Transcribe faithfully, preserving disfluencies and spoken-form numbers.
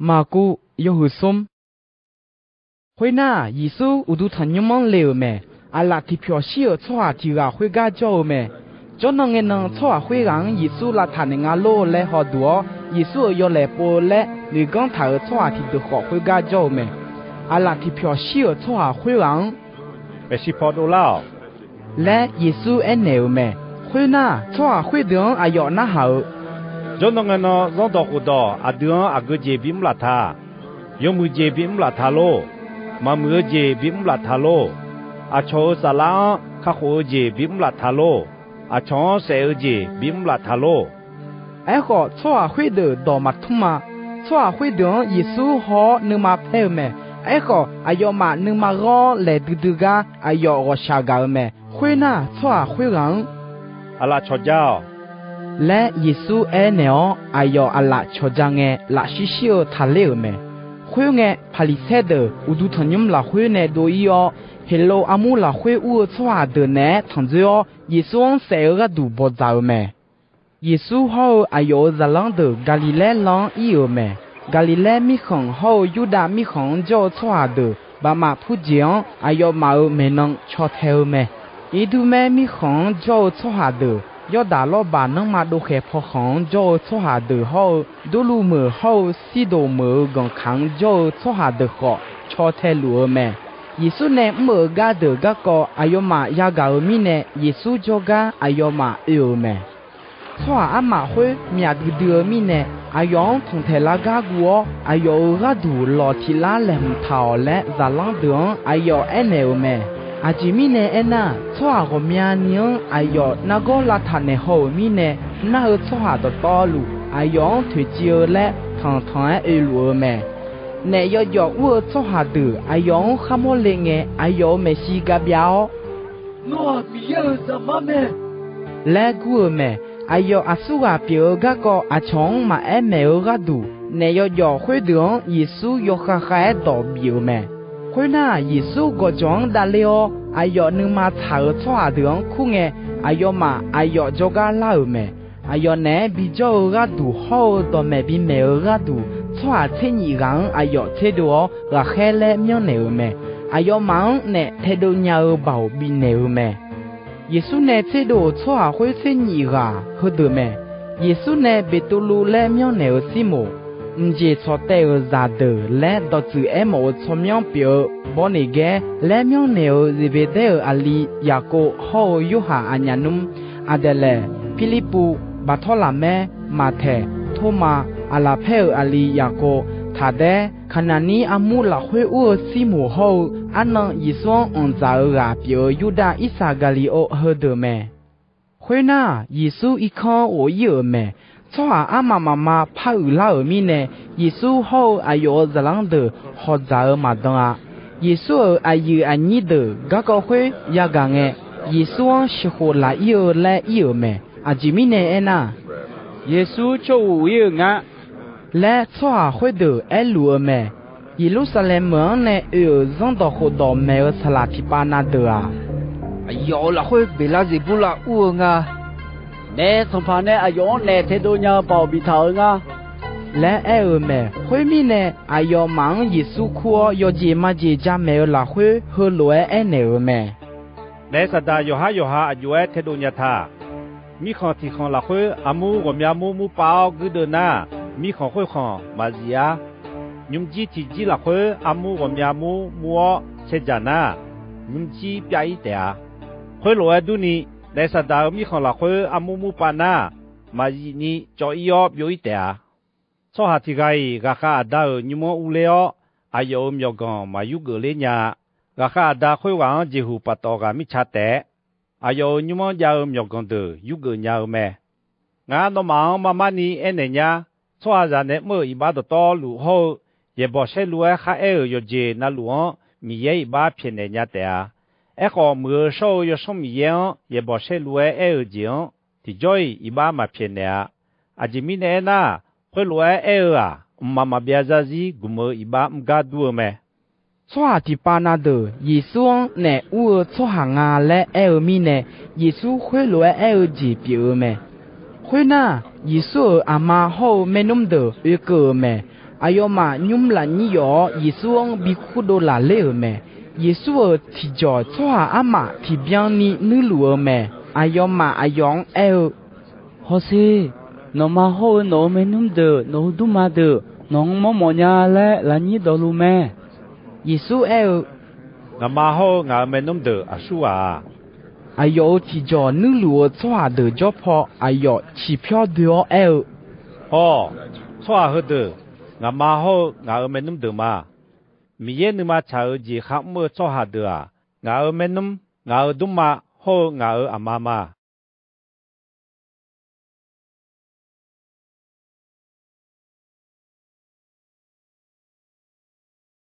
Maqkuv yawhuiq smr. Khoernar, Yeqsur uqduq tanqnymr-anr le-euq mae. Aqlaf tiqpyawq shir-euq tsawrhaq tiq ghaq khoergar jawr-eu mae. Jawrnan ngaenan, tsawrhaq khoerghaq-anr Yeqsur lavtaq naeq nga lor laer hawduq-awr, Yeqsur-euq yawlaeq pov-eu laer noeqganr taq-euq tsawrhaq tiqdeuq khawf khoergar jawr-eu mae. Aqlaf tiqpyawq shir-euq tsawrhaq khoerghaq-anr, Maeqshi paw dovlar-awq laer Yeqsur aernaeq-euq mae. Khoernar, tsawrhaq khoerdeuq-anr aqyawf narhaq-eu, Jawrnan ngaenan, zanrdawq khofdawq aqdui-anr aqgeu jeq bimr laf ta. Yawmuiq jeq bimr laf ta lor. Maqmuiq-eu jeq bimr laf ta lor. Aqcawq-euq saflar-anr kakhof-eu jeq bimr laf ta lor. Aqcawq-anr saef-eu jeq bimr laf ta lor. Aerkhawf, tsawrhaq khoerdeuq dawq maqtmr-a. Tsawrhaq khoerdeuq-anr Yeqsur haw-awr nuima paer-eu mae. Aerkhawf, aqyawfmaf nuima ghawr-awr laeq duidui gar aqyawf ghawqshaq gaq-eu mae. Khoernar, tsawrhaq khoerghaq-anr, Aqlaf cawqja-awq laer Yeqsur aernaeq-awr, aqyawf aqlaf cawqja ngae, lafshir shir-eu taqler-euq mae. Khoerngae, Paqliqsaer deuq uqduq tanqnymr lafkhoer nae dov-ir-awr, Heqlov armur lafkhoer ur-eu tsawrhaq deuq naeq-aer tanqdzoer-awr, Yeqsur-anr saef-eu gharduq bawqdzaq-euq mae. Yeqsur hawr-eu aqyawf-euq zaqlanr deuq Gaqliqlaer lan-anr ir-euq mae. Gaqliqlaer mirkhanq hawr-eu Yurdav mirkhanq-anr jawr-eu tsawrhaq deuq, baqmaf purjeq-anr aqyawfmaf-euq maeqnan caw tae-eu mae. Irdurmaer mirkhanq-anr jawr-eu tsawrhaq deuq, Yawrdaq lawrbaq nanrma dovkhaeq paw khanq-anr jawr-eu tsawrhaq deuq hawr-eu, Durluv meuq hawr-eu Sirdoq meuq-euq ganqkaq-anr jawr-eu tsawrhaq deuq khawf, caw tae luf-eu mae. Yeqsur nae mr-euq gardeuq garkawv aqyawfmaf yagaq-euq mirnae, Yeqsur jawrgar aqyawfmaf oe-euq mae. Tsawrhaq armaf khoer myaq duidui-eu mirnae, aqyawf-anr tanqtaeq lar gar guv-awr, aqyawf-euq gharduq lawq tiq lar laeqhmq taq-awq laer, zaqlanr deuq-anr aqyawf aernaeq-euq mae. Aqjeq mirnae aernar, tsawrhaq ghawqmyani-anr aqyawf nargawr lavtaq naeq haw-euq mirnae, nar-eu tsawrhaq dawqtawvluf aqyawf-anr toeqciv-eu laer tanqtanq-aer oeluf-eu mae. Naef yawjawf ur-eu tsawrhaq deuq aqyawf-anr khar mawrle ngae, aqyawf-euq maeqshi gabyav-awr, Nawr-aq, Miqyaer-euq Zaqmar mae laer gur-eu mae. Aqyawf aqsurghaq pyeuf-eu garkawv aqcawq-anr maqaer maeq-eu gharduq, naef yawjawf khoerdeuq-anr Yeqsur yawkhav khav-aer dawq bif-euq mae. Khoernar, Yeqsur gawqjawq-anr davler-awr, aqyawf nuima tsaq-euq tsawrhaq deuq-anr kur ngae, aqyawfmaf aqyawf jawrgar lar-euq mae. Aqyawf naeq-aer bijawr-eu gharduq hawr-eu dawqmaeq bimaeq-eu gharduq, tsawrhaq tser nyif ghaq-anr aqyawf tserdov-awr, ghaqkhaer laer myanrnaeq-euq mae. Aqyawfmaf-anr naef taedov nya-eu baoq bifnaeq-euq mae. Yeqsur nae tserdov-euq tsawrhaq khoer tser nyif ghaq heudeuq mae. Yeqsur nae Beqtuvluv laer myanrnaeq-euq Sirmoq, Mqjeq tsawq taev-euq zaqdeuq laer dawqtsuif aermawf-eu tsawrmyanr pyeuf-eu Bawrneqgaer laer myanrnaeq-euq Zeqbeqdaer-euq aqli Yaqkov hawr-eu Yorhaq aqnyaf nmr, Aqdaeqlaeq, Pirlirpuv, Baqtawrlaqmaer, Maqtaeq, Tormav, Aqlaqpaer-euq aqli Yaqkov, Taqdaer, Kaqnaqnir armur lafkhoer ur-eu Sirmoq hawr-eu, arnan Yeqsur-anr anqdzaq-eu ghaq pyeuf-eu Yurdav Irsaqgaqliqov heudeuq mae. Khoernar, Yeqsur irkanr-anr ghof-ir-euq mae. Tsawrhaq armaf mafma par uiqlar-euq mirnae, Yeqsur hawr-eu aqyawf-euq zaqlanr deuq hawqdzaq-eu maqdan-a. Yeqsur-euq aqyuif aqnyir deuq garkawv khoer yagaq ngae, Yeqsur-anr sheuqkhof laq-ir-eu laer ir-euq mae. Aqjeq mirnae aernar, Yeqsur coruq ir-euq ngar laer tsawrhaq khoerdeuq aerluf-eu mae. Yeqlursaqlaeq meuq-anr nae oe-euq zanrdawq khofdawq maeq-eu saqlaq tiqpav na deuq-aq, Aqyawf-euq lafkhoer Beqlarzeqburlav ur-eu nga. Naef sanqpaq nae aqyawf-anr naef taedov nya-eu baoq biftaq-euq ngar laer aer-eu mae. Khoermirnae, aqyawfmaf-anr Yeqsur kur-awr, yawjeq majeq jamaeq-eu lafkhoer heulof-aer aernaeq-euq mae. Naef Saqdaq yawqhar yawqha aq jov-aer taedov nya ta. Mirkhanq tiq khanq lafkhoer armur ghawqmya mur mur pav-awr guirdeuv nar, mirkhanq khoerkhanq maqzif-ar. Nymrjir tiqjir lafkhoer armur ghawqmya mur mur-awr cae dzaq nar, nymrjir pyav-ir taef-a. Khoerlof-aer durni, Naef Saqdaq-euq mirkhanq lafkhoer armur mur pav nar, maqzif ni cawv-ir-awr byov-ir taef-a. Tsawrhaq tiq ghaq-iq ghaqkhav aqda-euq nymr-anr urler-awr, aqyawf-euq myawqganq maq yurgeuf ler nya-a. Ghaqkhav aqda khoerghaq-anr jeqhuq paftawf ghaq mirtsa taef-aer, aqyawf-euq nymr-anr jav-eu myawqganq deuq yurgeuf nya-eu mae. Ngar nawmaf-anr mar mar ni aernaeq nyar. Tsawrhaqzaq nae mr-euq iqbax dawqtawvluf hawr-eu, yaeqbawq saerlu-aer kharaer-euq yawqjeq na luf-anr Miqyaer iqbax pyaeqnaeq nya taef-a. Aerkhawf, Muiq-eu shawr-eu Yawsanr Miqyaer-anr yaeqbawq saerlu-aer aer-eu jeq-anr, tiqjawr-iq iqbax maq pyaeqnaeq-a. Aqjeq mirnae aernar, khoerlof-aer aer-eu-aq, mqmaq maqbyav zarzir gmq-eu iqbax mr gar dur-eu mae. Tsawrhaq tiqpav na deuq Yeqsur-anr naef ur-eu tsawrhaq nga laer aer-eu mirnae, Yeqsur khoerlof-aer aer-eu jeq pyeuf-eu mae. Khoernar, Yeqsur-euq aqma hawr-eu maernmr deuq oekeuv-euq mae. Aqyawfmaf nymr lafnyir yawf-awr, Yeqsur-anr bi kurdov laf ler-euq mae. Yeqsur-euq tiqjawq tsawrhaq armaf tiqbyan ni nuirluf-eu mae. Aqyawfmaf aqyawf-anr aer-eu, Hawsher, nawqma hawr-eu nawq-euq maernmr deuq, nawq-euq dmrma deuq nawq-anr mawrmawf nya laer lafnyir dawqluf mae. Yeqsur aer-eu, Ngaqma hawr-eu ngaq-euq maernmr deuq aqsur ghaq-a. Aqyawf-euq tiqjawq nuirluf-eu tsawrhaq deuq jawr paw aqyawf ciqpyawr doe-awr aer-eu, Hawr-awq. Tsawrhaq heudeuq ngaqma hawr-eu ngaq-euq maernmr deuq ma. Miqyaer nuima tsaq-euq jeq kharmr-eu tsawrhaq deuq-aq, ngaq-euq maernmr, ngaq-euq dmrma hawr-eu ngaq-euq aqma ma.